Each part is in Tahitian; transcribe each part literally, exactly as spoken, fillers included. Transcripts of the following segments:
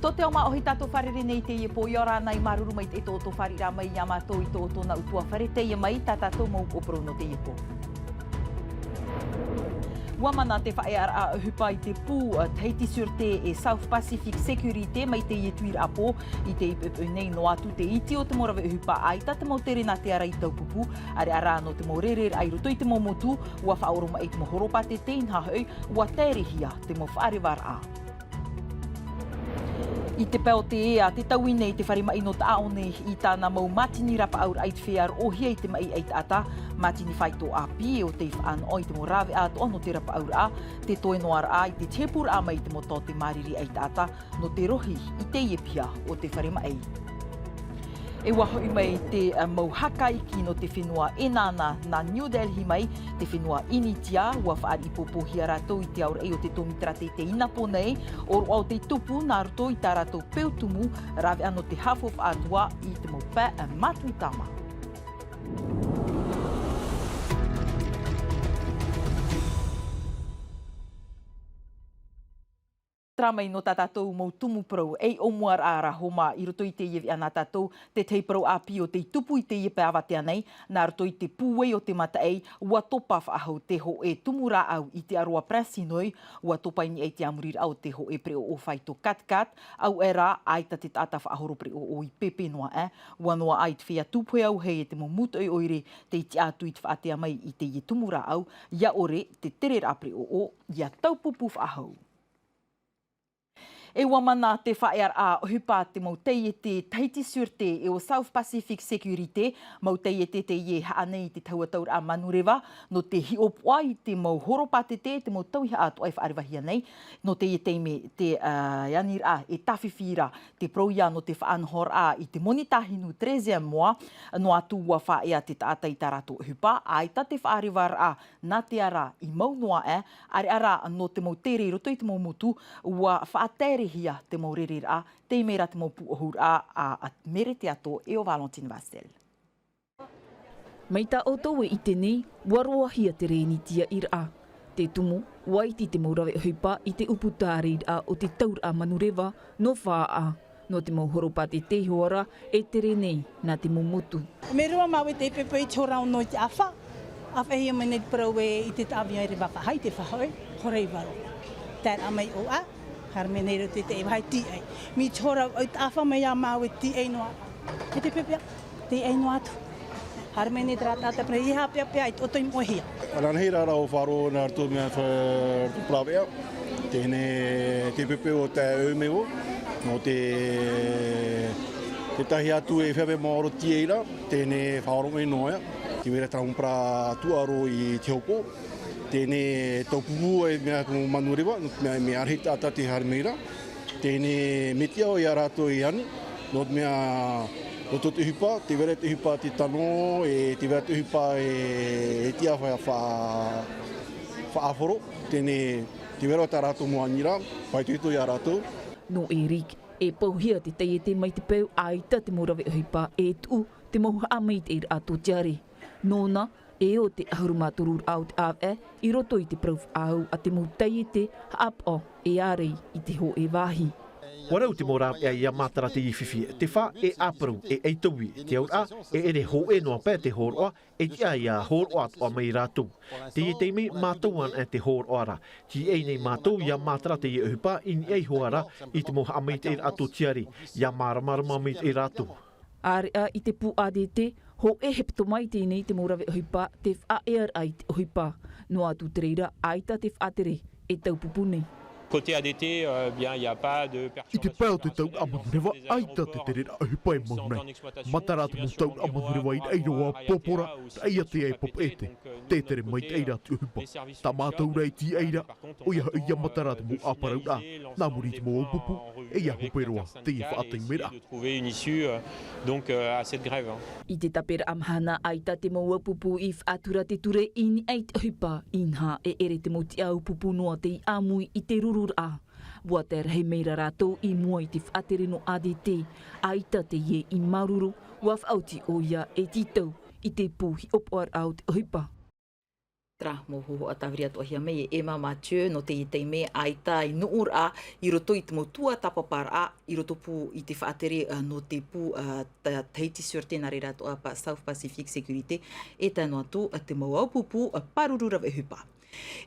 Tō te ao māʻohi tātou fārerei nei i teie pō, ʻia ora na, māuruuru maitaʻi tō ʻoutou fāriʻiraʻa mai iā mātou i tō ʻoutou nā ʻutuāfare. Teie mai tā tātou mau upoʻo parau nō teie pō. ʻUa mana te faʻaearaʻa ʻohipa i te pū, ā, Tahiti Sûreté e South Pacific Sécurité mai teie tuiraʻa pō. I teie poʻipoʻi nei noa atu te iti o te mau rave ʻohipa, ʻaita te mau tere nā te ara i taupupu, ʻāreʻa rā nō te mau rereraʻa i roto i te mau motu. ʻUa faʻaoromaʻi te mau horopātete, inaha hoʻi, ʻua taerehia te mau faʻarevaraʻa. I te pae o te ea, tē taui nei te fare maʻi nō Taʻaone i tāna mau mātini rapaʻauraʻa i te feiā roʻohia i te maʻi ʻaitaʻata, mātini faito ʻāpī ʻo tei faʻanaho i te mau rāveʻa atoʻa nō te rapaʻauraʻa, tē toe noa ra i te tēpūraʻa mai i te mau taote māriri ʻaitaʻata nō te rohi i teie piha o te fare maʻi. E ʻua hoʻi mai te, ā, mau haka iki nō te fenua ʻEnana, nā New Delhi mai, te fenua Initia, ʻua faʻariʻi pōpōhia rātou i te aoraʻi o te tōmitera teitei i nā pō nei, ʻōroʻa o tei tupu nā roto i tā rātou peu tumu, rāveʻa nō te hafo faʻatua i te mau pae, ā, mātuitama. Terā mai nō tā tātou mau tumu parau, ei ʻōmuaraʻa ra Homa i roto i teie veʻa nā tātou, te tahi parau ʻāpī ʻo tei tupu i teie pae avatea nei, nā roto i te pūai o te mataʻi, ʻua topa faʻahou te hōʻē tumu rāʻau i te ʻaroa Prince Hinoi, ʻua topa i niʻa i te āmuriraʻa o te hōʻē pereʻoʻo faito Kat Kat, auē rā, ʻaita te taʻata faʻahoro pereʻoʻo i pēpē noa aʻe, ʻua noaʻa i te feiā tūpohe auahi e te mau mūtoʻi ʻoire tei tiʻa atu i te faʻatea mai i teie tumu rāʻau, ʻia ʻore te tereraʻa pereʻoʻo, ʻia taupupu faʻahou. E ʻua mana te faʻaearaʻa ʻohipa te mau taiete Tahiti Sûreté e ʻo South Pacific Sécurité, mau taiete teie e haʻa nei i te tahua tauraʻa manureva, nō te hiʻopoʻa i te mau horopātete, te mau tauihaʻa atoʻa e faʻarevahia nei, nō teie taime te, ā, aniraʻa e tāfifi ra te parau ïa nō te faʻanahoraʻa i te moni tāhinu treizième mois, noa atu ʻua faʻaea te taʻata i tā rātou ʻohipa, ʻaita te faʻarevaraʻa nā te ara i mau noa aʻe, ʻāreʻa rā nō te mau tere i roto i te mau motu, ʻua faʻataerehia te mau rereraʻa, teie mai rā te mau pūʻohuraʻa a, a Mere Teato e ʻo Valentine Vassel. Mai tā ʻoutou e ʻite nei, ʻua roahia te reni tiaʻiraʻa. Te tumu, ʻua iti te mau rave ʻohipa i te ʻupu tāreiraʻa o te tauraʻa manureva nō Fāʻa. Nō te mau horopātete iho ā ra e tere nei nā te mau motu. Mea rua māua i te pepe i te hora ono i te ʻāfa. ʻĀfaʻihia mai nei te parau ē i te tāvia e reva faʻahou i te faʻahoʻi, hora iva roa. Taeraʻa mai ʻō ā, haere mai nei roto i te vāhi tīʻai. Mai te hora, i te ʻāfa mai iā māua e tīʻai noa. E te pepe, tīʻai noa atu. Haere mai nei terā taʻata pea i haʻapeʻapeʻa i te ʻoto i moʻehia. Ananahi rā rā ʻo Faro nā roto mea fa-, rāveʻa. Teie nei te pepe ʻo tae ʻo mea ʻo, nō te, tētahi atu e feiā maoro tīʻai ra, teie nei faʻaoromaʻi noa ïa. Te mea rā tāmau parau tuʻaro i te hopo. Teie nei taupupu e mea ko manureva, nō te mea, mea rahi taʻata tē haere mai ra. Teie nei mea tiʻa iā rātou e ani, nō te mea, nō tō te ʻohipa, tē vai ra te ʻohipa te tano, e tē vai ra te ʻohipa e, e tiʻa fa-, fa-, faʻahoro, teie nei, tē vai ra tā rātou mau aniraʻa, faʻaitoito iā rātou. Nō Eric, e pauhia te taiete mai te peu ʻaita te mau rave ʻohipa e tuʻu, te mau haʻamaitaʻiraʻa tōtiare. Nōna, e ʻo te ʻahuru mā toru rā o te ʻāvaʻe, i roto i te parau faʻahou a te mau taiete, haʻapaʻo e ārai i te hōʻē vāhi. ʻUa rau te mau rāveʻa ʻia mātara teie fifi, te fā e ʻāparau, e ʻaitaui, te auraʻa, e ʻere hōʻē noa paʻi te hōroʻa, e tiʻa ʻia hōroʻa atoʻa mai rātou. Teie taime mātou ana e te hōroʻa ra. Tīaʻi nei mātou ʻia mātara teie ʻohipa i niʻa iho ā ra i te mau haʻamaitaʻiraʻa tōtiare, ʻia māramarama maitaʻi rātou. ʻĀreʻa i te pū A D T, hōʻē hepetoma teie nei te mau rave ʻohipa, te faʻaearaʻa i te ʻohipa. Noa atu te reira, ʻaita te faʻatere e taupupu nei. Côté A D T, euh, bien, il y a pas de perturbation. I te pae o te tauraʻa manureva, ʻaita te tereraʻa ʻohipa e mau nei. Matara te mau tauraʻa manureva i raʻi roa, pōpō ra, raʻi ʻātea e papeʻete. Tē tere maitaʻi ra te ʻohipa. Tā mātou rā e tīaʻi ra, ʻoia hoʻi ʻia matara te mau ʻāparauraʻa, nā muri i te mau ʻaupupu, e ʻia hope roa teie faʻataimeraʻa. De trouver une issue, euh, donc, euh, à cette grève, hein. I te taperaʻa mahana ʻaita te mau ʻaupupu i faʻatura te ture i niʻa i te ʻohipa, inaha e ʻere te mau tiʻa ʻaupupu noa tei ʻāmui i te rururaʻa. ʻUa tae rahi mai ra rātou i mua i te faʻatere nō A D T, ʻaita teie i māuruuru, ʻua faʻaoti ʻoia e tītau i te pū hiʻopoʻaraʻa o te ʻohipa. Terā mau hōhoʻa tāviri atoʻa hia mai e Emma Mathieu nō teie taime, ʻaita i nuʻuraʻa i roto i te mau tuatāpaparaʻa i roto pū i te faʻatere nō te pū Tahiti Sûreté, nā reira atoʻa South Pacific Sécurité, e tae noa atu te mau ao pūpū pāruru rave ʻohipa.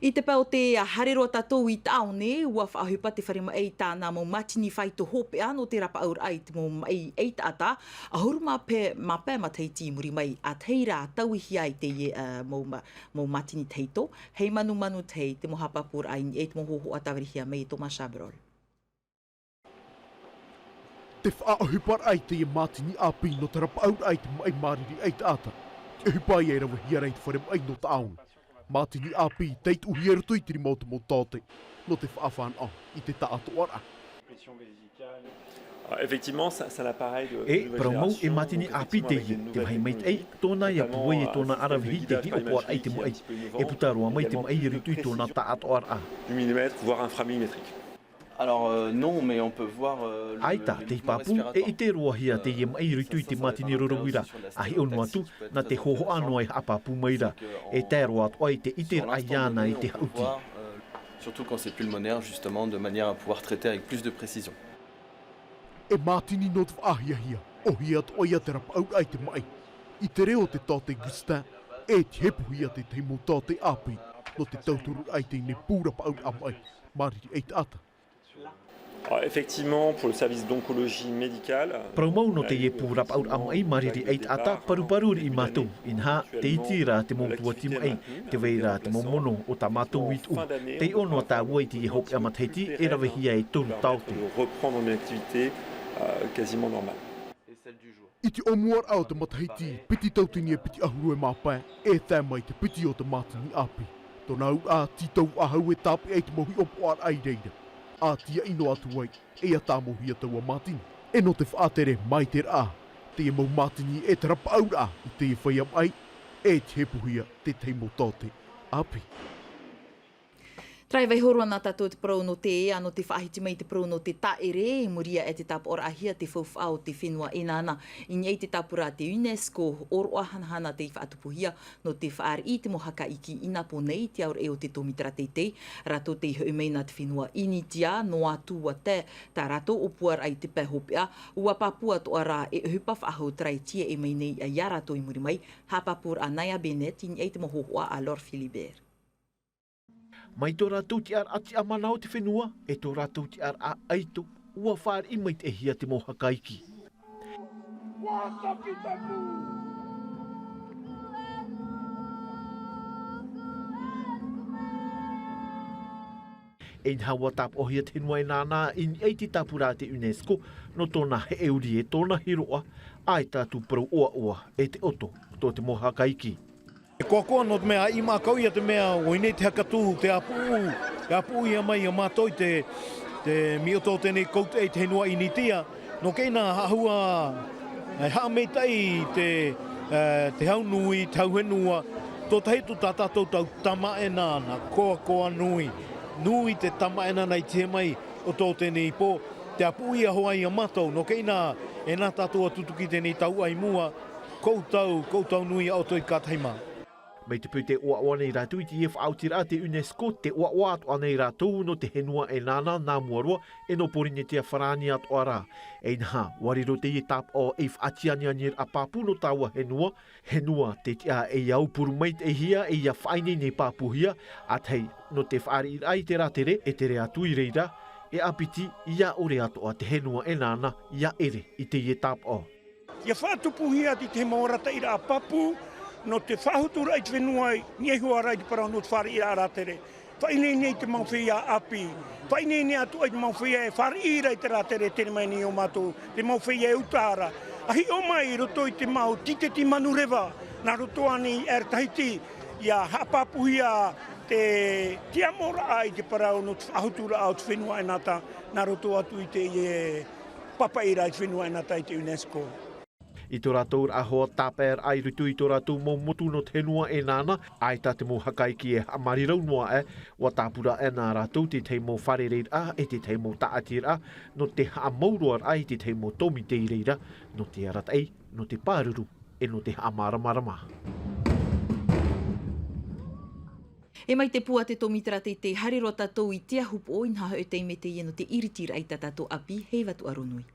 I te pae o te haere roa tātou i tāone, ua faʻaʻohipa te fare maʻi i tāna mau mātini faito hopeʻa nō te rapaʻauraʻa i te mau maʻi ʻaitaʻata ʻahuru mā pae matahiti i muri mai, ʻa tahi rā tauihia i teie mau mau mātini tahito, hei manumanu tahi te mau haʻapāpūraʻa i niʻa i te mau hōhoʻa tāvirihia mai e Thomas Chabrol. Te faʻaʻohiparaʻa i teie mātini ʻāpī nō te rapaʻauraʻa i te maʻi māriri ʻaitaʻata. Te ʻohipa ia e ravehia ra i te fare maʻi nō tāone. Mātini ʻāpī, tei tuʻuhia i roto i te rima o te mau tāte nō te faʻafānaʻo i te taʻatoʻaraʻa. E parau mau e mātini ʻāpī teie, te vāhi maitaʻi, tōna ia pūai e tōna ʻaravihi te hiʻopoʻaraʻa i te maʻi. E puta roa mai te maʻi i roto i tōna taʻatoʻaraʻa. ʻAita, tei pāpū, e ʻite roa hia teie maʻi i roto i te mātini roro uira, ʻa hiʻo noa atu, nā te hōhoʻa noa e haʻapāpū mai ra, e tae roa atoʻa i te ʻiteraʻa iāna i te haʻuti. Surtout quand c'est pulmonaire, justement, de manière à pouvoir traiter avec plus de précision. E mātini nō te faʻahiahia, ʻohie atoʻa ia te rapaʻauraʻa i te maʻi. I te reo o te tāte Gustin, e tihepuhia te tahi mau tāte ʻāpī nō te tautururaʻa i teie pū rapaʻauraʻa maʻi māriri ʻaitaʻata. Parau mau, nō teie pū rapaʻauraʻa maʻi māriri ʻaitaʻata, paruparu riʻi mātou. Inaha, tē iti ra te mau tuati maʻi, tē vai ra te mau mono o tā mātou i tuʻu. Tei ʻō noa tāua i teie hopeʻa matahiti, e ravehia e toru tāote. I te ʻōmuaraʻa o te matahiti, piti tauatini e piti ʻahuru e mā pae, e tae mai te piti o te mātini ʻāpī. Tōna auraʻa, tītau faʻahou e tāpeʻa i te mau hiʻopoʻaraʻa i reira. ʻA tīaʻi noa atu ai, e ia tāmauhia taua mātini. E nō te faʻatere maitaʻiraʻa, teie mau mātini e te rapaʻauraʻa i teie feiā maʻi, e tihepuhia te tahi mau tāte ʻāpī. Terā e vaiiho roa na tātou te parau nō te ea, nō te faʻahiti mai i te parau nō te tāʻere, i muri iho i te tāpaʻoraʻahia te faufaʻa o te fenua ʻEnana. I niʻa i te tāpura a te UNESCO, ʻōroʻa hanahana tei faʻatupuhia nō te fāriʻi i te mau haka iki i Nāpōnē i te aoraʻi o te tōmitera teitei. Rātou tei hoʻi mai nā te fenua Initia, noa atu ua tae tā rātou ʻōpuaraʻa i te pae hopeʻa, ua pāpū atoʻa rā e ʻohipa faʻahou terā e tīaʻi mai nei ia rātou i muri mai. Haʻapāpūraʻa Naya Bennett i niʻa i te mau hōhoʻa a Laure Philibert. Mai tō rātou tiʻaraʻa tiʻamana o te fenua, e tō rātou tiʻaraʻa ʻaito, ua fāriʻi maitaʻihia te mau haka iki. E inaha, ua tāpaʻohia te fenua ʻEnana i niʻa i te tāpura a te UNESCO, nō tōna heʻeuri e tōna hiroʻa, ʻaita atu parau ʻoaʻoa e te ʻoto, tō te mau haka iki. E koakoa nō te mea ʻaʻi mākau ia te mea, ʻo ʻō nei te hakatū, te ʻāpuʻu, te ʻāpuʻu ia mai ia mātou i te, te miʻoto o teie nei kautaʻi i te fenua Initia. Nō keʻina haʻahua, e haʻamaitaʻi te, e, te hau nui, te hau fenua, tō tahi atu tā tātou tau tamaʻaina, nā koakoa nui, nui te tamaʻaina i tihe mai o tō teie nei pō, te ʻāpuʻu ia hoʻi ia mātou, nō keʻina, e nā tātou ā tutuki teie nei tauʻa i mua, koutou, koutou nui ā ʻoutou i te kātahi mā. Mai te peu tē ʻoaʻoa nei rātou i teie faʻaotiraʻa a te UNESCO, tē ʻoaʻoa atoʻa nei rātou nō te fenua ʻEnana nā mua roa, e nō Pōrīnetia farāni atoʻa rā. E inaha, ua riro teie tāpaʻo ei faʻatianianiraʻa pāpū nō taua fenua, fenua tē tiʻa e ia aupuru maitaʻihia, e ia faʻaineine pāpūhia, ʻa tahi nō te fāriʻiraʻa i te rātere, e tere atu i reira, e ʻāpiti, ia ʻore atoʻa te fenua ʻEnana ia ʻere i teie tāpaʻo. ʻIa faʻatupuhia atu i te mau arataʻiraʻa pāpū, nō te faʻahuturaʻa i te fenua i niʻa iho ā rā i te parau nō te fāriʻiraʻa rātere. Faʻaineine i te mau feiā ʻāpī. Faʻaineine atoʻa i te mau feiā e fāriʻi ra i te rātere e tere mai nei iō mātou, te mau feiā e uta ra. ʻA hiʻo mai i roto i te mau tīteti manureva, nā roto ānei i Air Tahiti, ʻia haʻapāpūhia te tiʻamoraʻa i te parau nō te faʻahuturaʻa o te fenua ʻEnana, nā roto atu i te, e, pāpaʻiraʻa i te fenua ʻEnana i te UNESCO. I tō rātou rāʻau tāpaeraʻa i roto i tō rātou mau motu nō te fenua ʻEnana, ʻaita te mau haka iki e haʻamārirau noa aʻe, ʻua tāpura aʻe nā rātou te tahi mau fārereiraʻa, e te tahi mau tāʻatiraʻa, nō te haʻamauroaraʻa i te tahi mau tōmite i reira, nō te arataʻi, nō te pāruru, e nō te haʻamāramarama. E mai te pū a te tōmitera teitei, haere roa tātou i te ahupoʻo, inaha hoʻi e taime teie nō te iritiraʻa i tā tātou ʻāpī Heiva Tuʻaro Nui.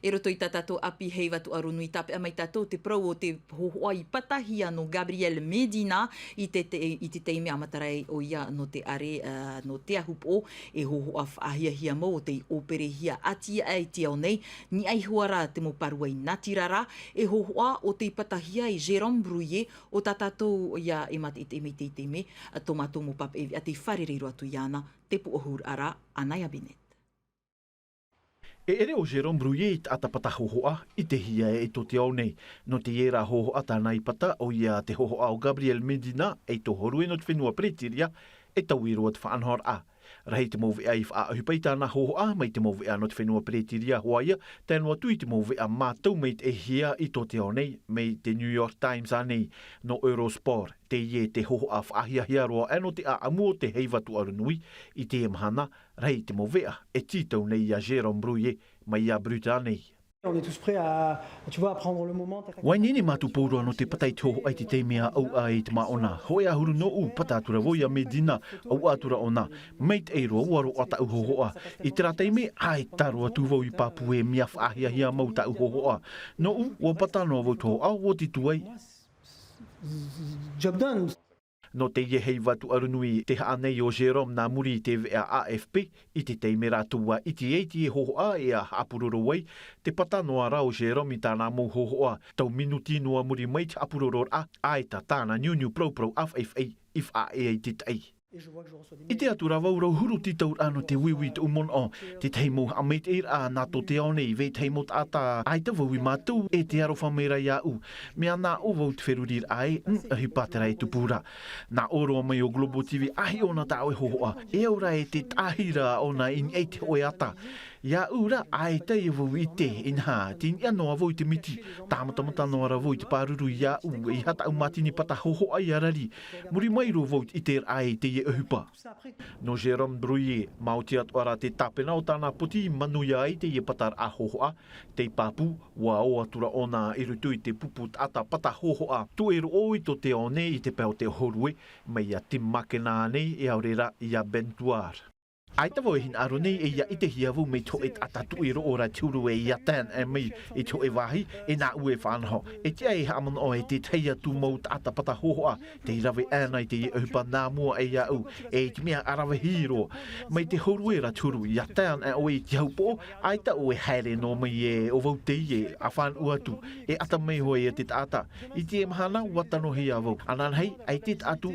I roto i tā tātou ʻāpī Heiva Tuʻaro Nui, tāpeʻa mai tātou te parau o te hōhoʻa i patahia nō Gabriel Medina i te, te, i te taime a matara ai ʻoia nō te ʻare, ā, nō te ahupoʻo. E hōhoʻa faʻahiahia mau o tei ʻōperehia ʻati aʻe i te ao nei, niʻa iho ā rā te mau parau i Natirara, e hōhoʻa o tei patahia e Jérôme Brouillet, o tā tātou ia e mātaʻitaʻi mai i teie taime, ā, tō mātou mau pāpaʻi veʻa tei fārerei roa atu iāna, te pūʻohuraʻa ra, Anaya Bennett. E ʻere ʻo Jérôme Brouillet i te taʻata pata hōhoʻa i te hia e tō te ao nei. Nō teie rā hōhoʻa tāna i pata, ʻoia te hōhoʻa o Gabriel Medina, e tohorua nō te fenua Peretiria, e taui roa te faʻanahoraʻa. Rahi te mau veʻa i faʻaʻohipa i tāna hōhoʻa, mai te mau veʻa nō te fenua Peretiria hoʻi ïa, tae noa atu i te mau veʻa mātau maitaʻihia i tō te ao nei, mai te New York Times ānei, nō Eurosport. Teie te hōhoʻa faʻahiahia roa aʻe nō te ʻāʻamu o te Heiva Tuʻaro Nui, i teie mahana, rahi te mau veʻa e tītau nei iā Jérôme Brouillet, mai iā Britannia. On est tous prêts à, tu vois, à prendre le moment, tac, tac, tac. Ua ineine mātou pauroa nō te pata i te hōhoʻa i te taime ʻauʻa i te māʻona. Hōʻē ʻahuru nōʻu, pata atu ra vau iā Medina, ʻauʻa atu ra ʻōna. Maitaʻi roa, ʻua roaʻa tāʻu hōhoʻa. I terā taime, ʻaita roa atu vau i pāpū e mea faʻahiahia mau tāʻu hōhoʻa. Nōʻu, ʻua pata noa vau te hōhoʻa, ʻua oti atu ai. Job done. Nō teie Heiva Tuʻaro Nui, tē haʻa nei ʻo Jérôme nā muri i te veʻa A F P, i te taime rātou ʻua ʻite ai teie hōhoʻa e haʻapuroro ai, tē pata noa ra ʻo Jérôme i tāna mau hōhoʻa. Tau minuti noa muri mai te haʻapurororaʻa, ʻaita tāna niuniu paraparau ʻāfaʻifaʻi i faʻaea i te taʻi. ʻIte atu ra vau rau huru tītauraʻa nō te uiui i tōʻu manaʻo, tētahi mau haʻamaitaʻiraʻa nā tō te ao nei, vetahi mau taʻata, ʻaita vau i mātau, e tē aroha mai ra iāʻu. Mea nā ʻō vau te feruriraʻa ē, mm, ʻohipa terā e tupu ra. Nā ʻō roa mai ʻo Global T V, ʻa hiʻo na tā ʻoe hōhoʻa. E au ra e te tahi ra ʻōna i niʻa i te hōʻē ata. Iāʻu rā, ʻaita ia vau ʻite, inaha, tei niʻa noa vau i te miti, tāmatamata noa ra vau i te pāruru iāʻu, ʻeiaha tāʻu mātini pata hōhoʻa ia rari. Muri mai roa vau i te ʻiteraʻa i teie ʻohipa. Nō Jérôme Brouillet, maoti atoʻa ra te tāpena o tāna poti i manuia ai teie pataraʻa hōhoʻa, tei pāpū, ʻua ō atu ra ʻōna i roto i te pupu taʻata pata hōhoʻa, tuʻeroʻo i tō te ao nei i te pae o te ʻohorue, mai iā Tim Makena nei, e ʻaore ra iā Ben Tuar. ʻAita vau e hinaʻaro nei, e ʻia ʻitehia vau mai te hōʻē taʻata tuʻeroʻo ra te huru e ʻia tae anaʻe mai i te hōʻē vāhi, e nāʻu e faʻanaho. E tiʻa e haʻamanaʻo e tētahi atu mau taʻata pata hōhoʻa, tei rave anaʻe i teie ʻohipa nā mua aʻe iāʻu, e i te mea ʻaravihi roa. Mai te ʻohorue ra te huru, ʻia tae anaʻe ʻoe i te ahupoʻo, ʻaita ʻoe e haere noa mai ē, ʻo vau teie, ʻa fānaʻo atu, e ʻata mai hoʻi ia te taʻata. I teie mahana, ʻua tanohia vau. Ananahi, ʻaita e taʻa atu.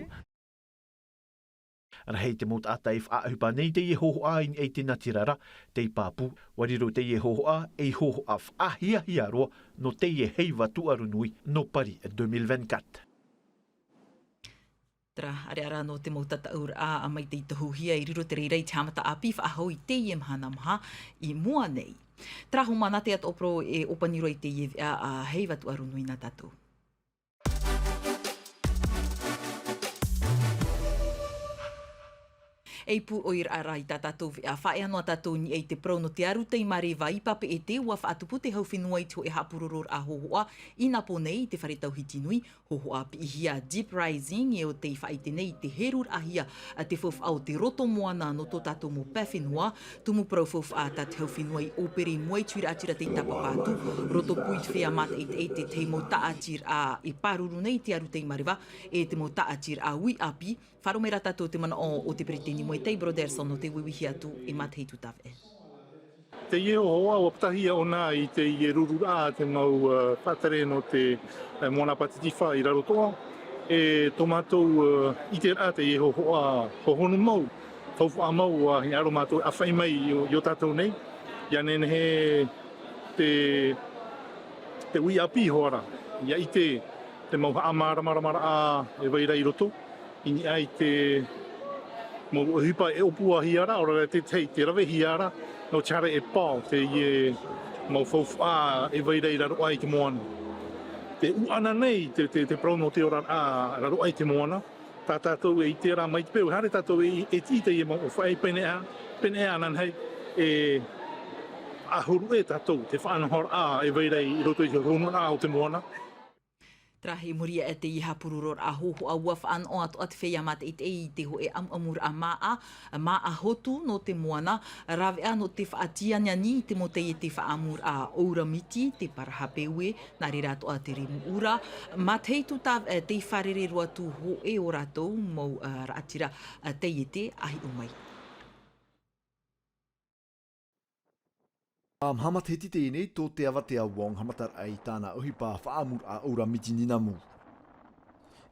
Rahi te mau taʻata e faʻaʻohipa nei teie hōhoʻa i niʻa i te natirara, tei pāpū, ʻua riro teie hōhoʻa ei hōhoʻa faʻahiahia roa nō teie Heiva Tuʻaro Nui nō Paris deux mille vingt-quatre. Terā, ʻareʻa rā nō te mau tataʻuraʻa a mai tei tohuhia i riro te reira i te haʻamata ʻāpī faʻahou i teie mahana maha i mua nei. Terā, hōmana te atoʻa parau e ʻōpani roa i teie veʻa a Heiva Tuʻaro Nui nā tātou. Ei pūʻoiraʻa rā i tā tātou veʻa, faʻaea noa tātou i niʻa i te parau nō te aru tei mareva i Papeʻete, ʻua faʻatupu te hau fenua i te hōʻē haʻapurororaʻa hōhoʻa i Napo nei, i te fare tauhiti nui, hōhoʻa piʻihia Deep Rising, e ʻo tei faʻaʻite nei i te heruraʻahia a te faufaʻa o te roto moana nō tō tātou mau pae fenua, tumu parau faufaʻa tā te hau fenua i ʻōpere i mua i te huiraʻatira tei tāpapa atu, roto pū i te feiā mātaʻitaʻi, tētahi mau tāʻatiraʻa e pāruru nei i te aru tei mareva, e te mau tāʻatiraʻa uʻi ʻāpī. Faʻaroʻo mai rā tātou te manaʻo o te peretiteni Muay Thai Brotherson nō te uiuihia atu e Matt Heitutave. Teie hōhoʻa ʻua patahia ʻōna i teie rururaʻa a te mau, ā, faʻatere nō te, ā, moana Pātitifā i Rarotoʻa. E tō mātou, ā, ʻiteraʻa teie hōhoʻa hohonu mau, faufaʻa mau, ʻua hinaʻaro mātou e ʻāfaʻi mai i ō, i ō tātou nei. ʻIa nehenehe te, te uʻi ʻāpī hoʻi ra, ʻia ʻite te mau haʻamāramaramaraʻa e vai ra i roto, i niʻa i te mau ʻohipa e ʻōpuahia ra, ʻaore rā tētahi te ravehia ra, nō te haere e pao teie mau faufaʻa e vai ra i raro aʻe i te moana. Tē ʻuʻana nei te, te, te parau nō te oraraʻa raro aʻe i te moana, tā tātou e ʻite ra mai te peu, haere tātou e, e ʻite i teie mau ʻōfaʻi, pēneiaʻe, pēneiaʻe ananahi, e, ʻAhuru e tātou te faʻanahoraʻa e vai ra i roto i te hōhonoraʻa o te moana. Terā, i muri iho i teie haʻapurororaʻa hōhoʻa, ʻua faʻanaho atoʻa te feiā mātaʻitaʻi i te hōʻē ʻamuʻamuraʻa māʻa, māʻa hotu nō te moana, rāveʻa nō te faʻatianiani i te mau taiete faʻaʻamuraʻa ʻōura miti, te parahapeue, nā reira atoʻa te rimu ʻura, mā te hitu tāveʻa tei fārerei roa atu hōʻē o rātou mau, ā, raʻatira, ā, taiete a hiʻo mai. ʻA Mahama Tahiti teie nei tō te avatea Wong haʻamataraʻa i tāna ʻohipa faʻaʻamuraʻa ʻōura miti ninamu.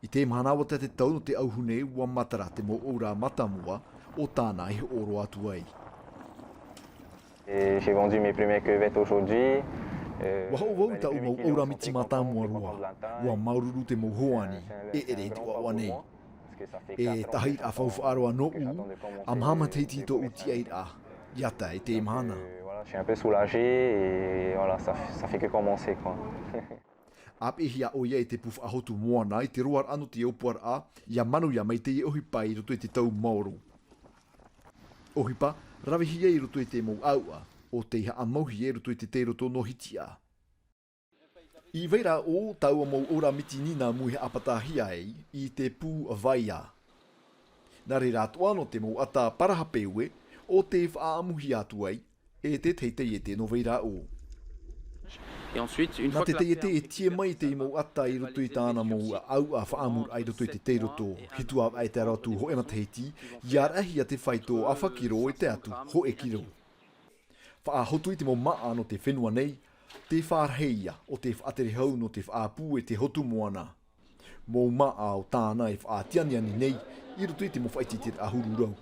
I te mahana ʻua tae te tau nō te auahi nei, ʻua matara te mau ʻōura mātāmua o tāna e hoʻo roa atu ai. Et j'ai vendu mes premières crevettes aujourd'hui. Euh, ʻUa hoʻo vau i taʻu mau ʻōura miti mātāmua roa. ʻUa māuruuru te mau hoani, e ʻere i te ʻoaʻoa nei. E tahiraʻa faufaʻa roa nōʻu, ʻa Mahama Tahiti tōʻu tiʻairaʻa, ʻia tae i teie mahana. Euh, voilà, je suis un peu soulagé et voilà, ça, ça fait que commencer, quoi. ʻA piʻihia ʻoia e te pū faʻahotu moana i te roaraʻa nō te ʻōpuaraʻa, ʻia manuia mai teie ʻohipa i roto i te tau maoro. ʻOhipa, ravehia i roto i te mau ʻāuʻa, ʻo tei haʻamauhia i roto i te tei roto nō Hitiʻa. I Vairaʻo, taua mau ʻōura miti ninamu e haʻapātahia ai i te pū vaia. Nā reira atoʻa nō te mau ata parahapeue, ʻo tei faʻaʻamuhia atu ai, e te taiete nō Vairaʻo. Et ensuite, une fois que la ferme est finie, personne n'a besoin de s'inquiéter. Nā te taiete e tīaʻi mai i te mau ata i roto i tāna mau ʻāuʻa faʻaʻamuraʻa i roto i te tei roto, hitu ʻāvaʻe e tae roa atu hōʻē matahiti, ʻia raʻehia te faito ʻāfa kiro e tae atu hōʻē kiro. Faʻahotu i te mau māʻa nō te fenua nei, tē fārahihia ʻo tē faʻatere hau nō te faʻapū e te hotu moana. Mau māʻa ʻo tāna e faʻatianiani nei i roto i te mau faʻaʻiteraʻa huru rau.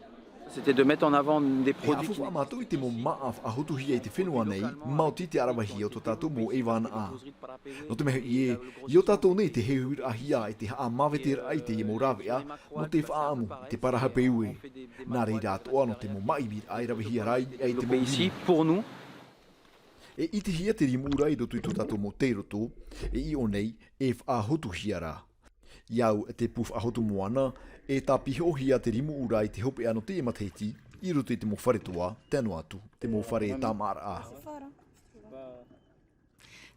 C'était de mettre en avant des produits qui... E haʻafaufaʻa mātou i te mau māʻa faʻahotuhia i te fenua nei, maoti te ʻaravahia o tō tātou mau ʻevaʻanaʻa. Nō te mea hoʻi ē, i ō tātou nei te heheuheraʻahia e te haʻamāveteraʻa i teie mau rāveʻa, nō te faʻaʻamu i te parahapeue. Nā reira atoʻa nō te mau māʻimiraʻa e ravehia ra i niʻa i te mau rimu. E ʻitehia te rimu ʻura i roto i tō tātou mau tei roto, e ʻiʻo nei, e faʻahotuhia ra. ʻIa au te pū faʻahotu moana, e tāpiʻihia te rimu ʻura i te hopeʻa nō teie matahiti, i roto i te mau fare toa, tae noa atu te mau fare tāmāʻaraʻa.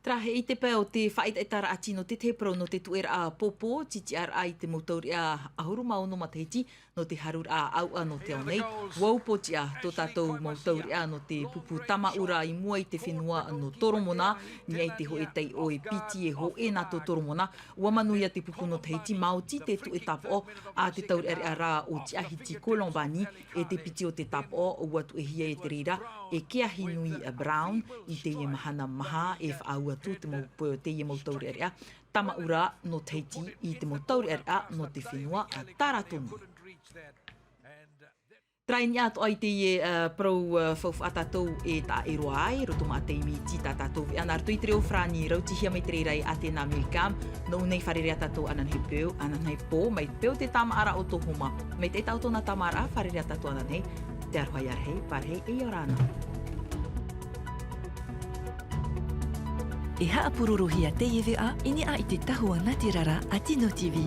Terā, e i te pae o te faʻaʻetaʻetaraʻa tino, te tahi parau nō te tuʻeraʻa pōpō, titiʻaraʻa i te mau taureʻa ʻahuru mā ono matahiti, nō te haruraʻa ʻāuʻa nō te ao nei. ʻUa upoʻotiʻa tō tātou mau taureʻa nō te pupu tamaʻura i mua i te fenua nō Toromona, i niʻa i te hōʻē taiʻo e piti e hōʻē nā tō Toromona. ʻUa manuia te pupu nō Tahiti, maoti te tuʻe tāpaʻo a te taureʻareʻa ra ʻo Tiahiti Colombani, e te piti o te tāpaʻo, ʻua tuʻehia e te reira e Keahinui Brown, i teie mahana maha e faʻaau atu te mau, teie mau taureʻareʻa tamaʻura nō Tahiti i te mau taureʻareʻa nō te fenua a Taratonu. Terā, i niʻa atoʻa i teie, ā, parau, ā, faufaʻa tātou e taʻa ʻē roa ai, roto mā te taime iti tā tātou veʻa nā roto i te reo farāni, rautihia mai te reira e Atena Milcam, nō ʻō nei fārerei ā tātou ananahi peu, ananahi pō, mai peu te tāmāʻaraʻa o tō Homa, mai te tahi o tōna tāmāʻaraʻa, fārerei ā tātou ananahi, te aroha ia rahi, pārahi, e ʻia ora na. E haʻapurorohia teie veʻa i niʻa i te tahua nātirara a Tino TV.